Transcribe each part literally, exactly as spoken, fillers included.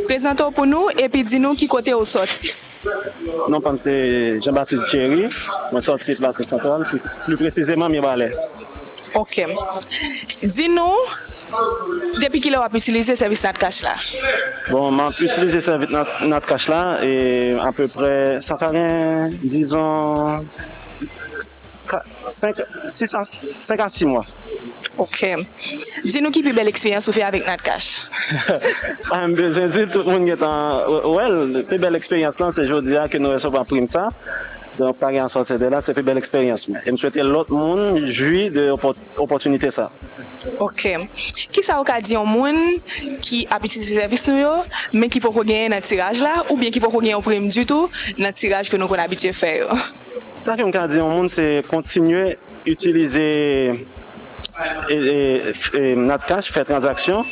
Prezante w pou nou epi di nou ki kote ou sòti. Non pa m se Jean Baptiste Jerry. Mwen sòti Plato Santral, pli, pli presizeman Mibalè. Ok. Di nou, depi kilè w ap itilize sèvis Natcash la? Bon, m ap itilize sèvis Nat, Natcash la e apeprè, sa ka gen, dizon, senk, sis a, senk a sis mwa. Ok. Di nou ki pi bèl eksperyans ou fè avèk Natcash? Pa m bezwen di l, tout moun gentan wè l. Pi bèl eksperyans lan, se jodi a ke nou resevwa prim sa. Donk, pa gen asòsye de la, se pi bèl eksperyans mwen. E m swete lòt moun jwi de opò, opòtinite sa. Ok. Kisa ou ka di yon moun ki ap itilize sèvis nou yo, men ki poko genyen nan tiraj la, oubyen ki poko gen yon prim ditou nan tiraj ke nou konn abitye fè yo? Sa ke m ka di yon moun, se kontinye itilize e, e, e, Natcash, fè tranzaksyon,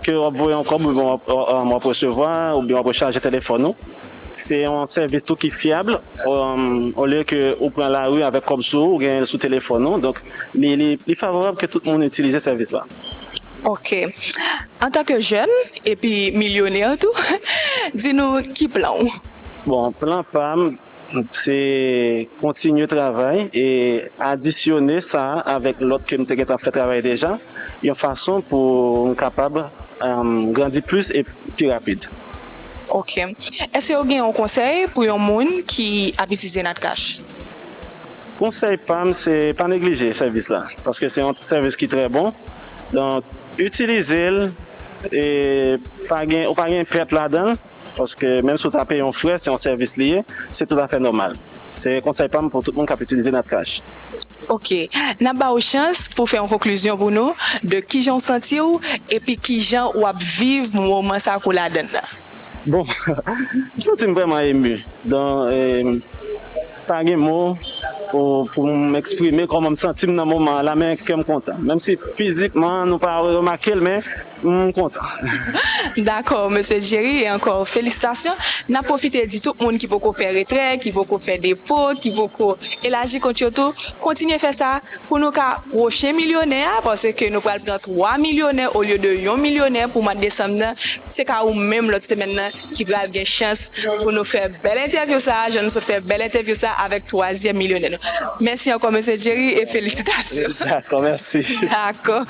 ke w ap voye yon kòb oubyen w ap, w ap resevwa, oubyen w ap rechaje telefòn ou. Se yon sèvis tou ki fyab, olye ke ou pran lari avèk kòb sou ou, ou genyen l sou telefòn ou. Donk, li, li, li favorab ke tout moun itilize sèvis la. Ok. Antanke jèn epi milyonè tou, di nou ki plan w? Bon, plan pa m, se kontinye travay e adisyone sa avèk lòt ke m te gentan fè travay deja, yon fason pou m kapab, em, grandi plis e pi rapid. Ok. Èske w gen yon konsèy pou yon moun ki ap itilize Natcash? Konsèy pa m, se pa neglije sèvis la, paske se yon sèvis ki trè bon. Donk, itilize l, e pa gen, ou pa gen pèt ladan l, paske menm si w ta peye yon frè, se yon sèvis li ye, se toutafè nòmal. Se konsèy pa m pou tout moun k ap itilize Natcash. Ok. N ap ba w chans pou w fè yon konklizyon pou nou de kijan w santi w epi kijan w ap viv moman sa ke w ladan l la. Bon, m santi m vrèman emu. Donk, e, pa gen mo pou, pou m eksprime kòman m santi m nan moman an la, men kè m kontan. Menm si fizikman nou pa remake l, men m kontan. Dakò, mesye Jerry, e ankò felisitasyon. N ap pwofite di tout moun ki poko fè retrè, ki poko fè depo, ki poko elaji kont yo tou, kontinye fè sa pou nou ka pwochen milyonè a, paske nou pral pran twa milyonè olye de yon milyonè pou mwa desanm nan. Se ka ou menm lòt semèn nan ki pral gen chans pou nou fè bèl entèvyou sa a, jan nou sot fè bèl entèvyou sa a avèk twazyèm milyonè nou. Mèsi ankò, mesye Jerry, e felisitasyon. Dakò, mèsi. Dakò.